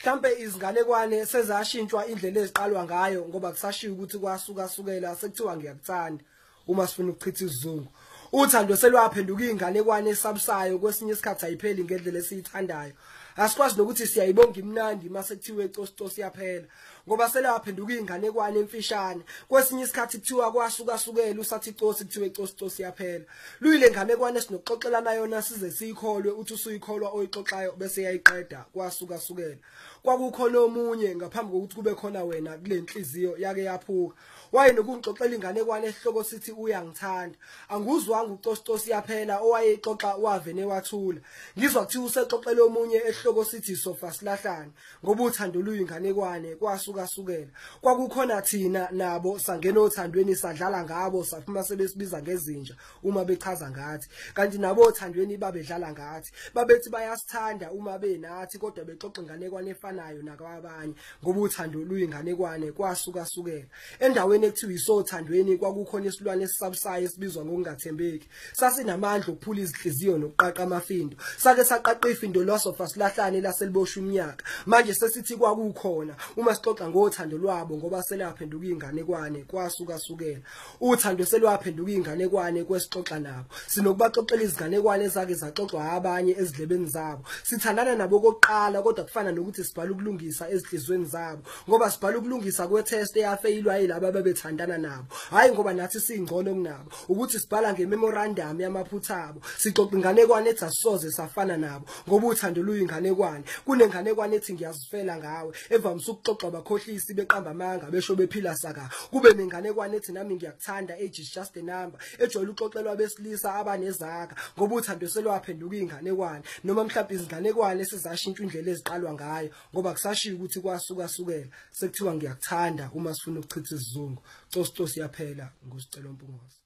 Mhlambe izinganekwane sezashintshwa indlela eziqalwa ngayo ngoba kusashiya ukuthi kwasuka sukela sekuthiwa ngiyakuthanda uma sifuna ukuchitha isizungu. Uthando selwaphenduka inganekwane esabusayo, kwesinye isikhathi ayipheli ngendlela esiyithandayo. Asikwazi nokuthi siyayibonga imnandi mase kuthiwe cosi yaphela ngoba selaphenduka inganekwane emfishane. Kwesinye isikhathi kuthiwa kwasuka sukela usathi cosi kuthiwe cosi yaphela. Luyile nganekwane sinokuxoxelana yona size siyikholwe, uthi usuyikholwa oyixoxayo bese yayiqeda kwasuka sukela. Kwakukhona omunye ngaphambi kokuthi kube khona wena kule nhliziyo yake yaphuka, wayenokungixoxela inganekwane esihloko sithi uyangithanda. Anguzwanga ucosi yaphela, owayexoxa wavene wathula. Ngizwa kuthiwa usexoxela omunye esihloko sithi sofa silahlane ngoba uthando luyinganekwane kwasuka sukela. Kwakukhona thina nabo sangena othandweni sadlala ngabo, saphuma sebesibiza ngezinja uma bechaza ngathi, kanti nabo othandweni babedlala ngathi. Babethi bayasithanda uma benathi kodwa bexoxa inganekwane efanayo nakwabanye ngoba uthando luyinganekwane kwasuka sukela. Endaweni ekuthiwa isothandweni kwakukhona isilwane esisabusayo esibizwa ngokungathembeki. Sasinamandla okuphula izinhliziyo nokuqaqa amafindo. Sake saqaqa ifindo lwasofa silahlane laseliboshwa iminyaka. Manje sesithi kwakukhona uma sixoxa ngothando lwabo ngoba selaphenduka inganekwane kwasuka sukela. Uthando selwaphenduka inganekwane kwesixoxa nabo. Sinokubaxoxela izinganekwane ezake zaxoxwa abanye ezidlebeni zabo. Sithandana nabo kokuqala kodwa kufana nokuthi sibhala ukulungisa ezinhlizweni zabo ngoba sibhala ukulungisa kwetest eyafeyilwa yilabo ababethandana nabo. Hayi ngoba nathi singcono kunabo, ukuthi sibhala ngememorandum yamaphutha abo. Sixoxa inganekwane ethi asisoze safana nabo ngoba uthando luyinganekwane. Kunenganekwane ethi ngiyazifela ngawe evamise ukuxoxa abakhohlisi beqamba amanga besho bephila saka. Kube nenganekwane ethi nami ngiyakuthanda, age is just a number, ejwayele ukuxoxelwa abesilisa abanezaka ngoba uthando selwaphenduka inganekwane. Noma mhlawumbe izinganekwane esizashintsha indlela eziqalwa ngayo ngoba kusashiya ukuthi kwasuka sukela sekuthiwa ngiyakuthanda uma sifuna ukuchitha isizungu. Cosi yaphela nguSicelo Mpungose.